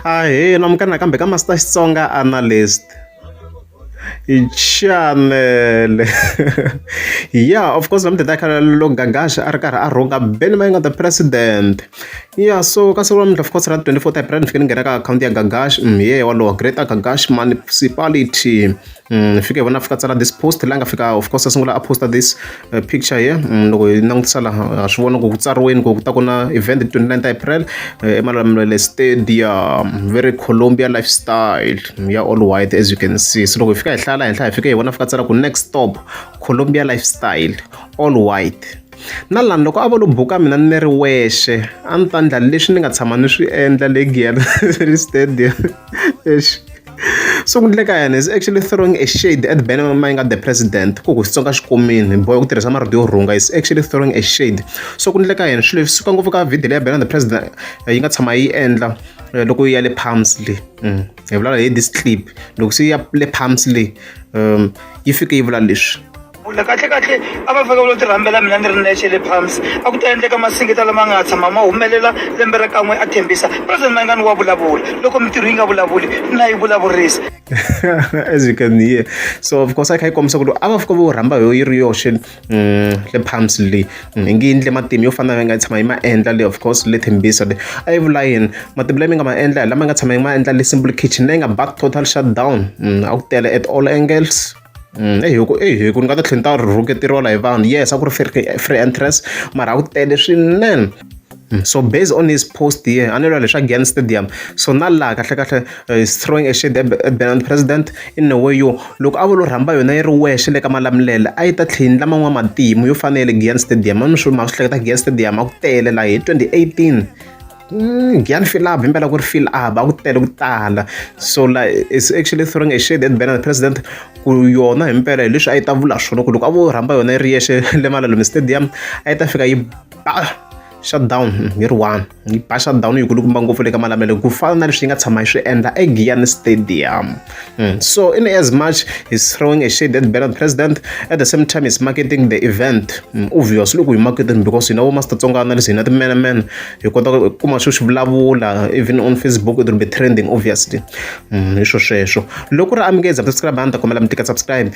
Ahee namukela nakambe ka Master Xitsonga Analyst chanele yeah of course namuntlha ta khala loko Gagash a ri karhi a rhunga Benny Mayengani the president yeah so ka siku ra namuntlha of course ra 24 April ni fike ni nghena ka akhawunti ya Gagash hi yena walowo Greater Gagash Municipality ni fike hi vona a fika tsala this post la nga fika of course a sungula a posta this picture here loko hi langutisa laha ha swi vona ku ku tsariweni ku ku ta ku na event 29 April eMalamulele Stadium very Colombia lifestyle ya all white as you can see so loko hi fika hi hlaya laha henhla hi fike hi vona fika tsala ku next stop Colombia lifestyle all white na lani loko a vo lo buka mina ni ri wexe a ni ta ndla leswi ni nga tshama ni swi endla le Giyani Stadium exi so ku ndleka yena is actually throwing a shade at Ben Mayengani the president ku ku Xitsonga xi komile hi boha ku tirhisa marito yo rhunga is actually throwing a shade so ku ndleka yena swilo leswi suka ngopfu ka video leya Ben the president yi nga tshama yi endla loko yi ya le Palms le hi vulavula hi this clip loko se yi ya le Palms le yi fike yi vula leswi Vula kahle kahle a va fika va lo ti rhambela mina ni ri nexe le Palms a ku ta endleka masingita lama nga tshama ma humelela lembe ra kan'we a tshembisa President Mayengani wa vulavula loko mintirho yi nga vulavuli na yi vulavurisa as you can hear so of course a kha yi kombisa ku a va fika vo rhamba yo yi ri yoxe le Palms leyi yi nge endle matimu yo fana na nga tshama yi ma endla le of course le Tembisa le a yi vula yini matimu lama yi nga ma endla hi lama nga tshama yi ma endla le Simple Kitchen leyi nga back total shutdown a ku tele at all angles eyi hi ku eyi hi ku ni nga ta tlhela ni ta rhuketeriwa la hi vanhu yes a ku ri free entrance mara a ku tele swinene so based on his post here a ni lwa leswa Giyani Stadium so na laha kahle kahle is throwing a shade at Benny president in a way yo loko a vo lo rhamba yona yi ri wexe le ka Malamulele a yi ta tlhela yi endla man'wana matimu yo fana na le Giyani Stadium a ni swi ma swi hleketa Giyani Stadium a ku tele laha hi 2018 Giyani fill up himpela ku ri fill up a ku tele ku tala so la is actually throwing a shade at Benny president ku yona himpela hi leswi a yi ta vula swona ku loko a vo rhamba yona yi ri yexe le Malamulele Stadium a yi ta fika yi ba shutdown hi ri one yi ba shutdown yi kulukumba ngopfu le ka Malamulele ku fana na leswi yi nga tshama yi swi endla eGiyani Stadium so in as much he's throwing a shade at Benny president at the same time he's marketing the event obviously ku hi marketing because hina vo Master Tsonga analyst hina timenemen hi kota ku kuma swo swi vulavula even on Facebook it will be trending obviously hi swo sweswo loko ri amukeza subscribe a ni ta kombela mi tika subscribe.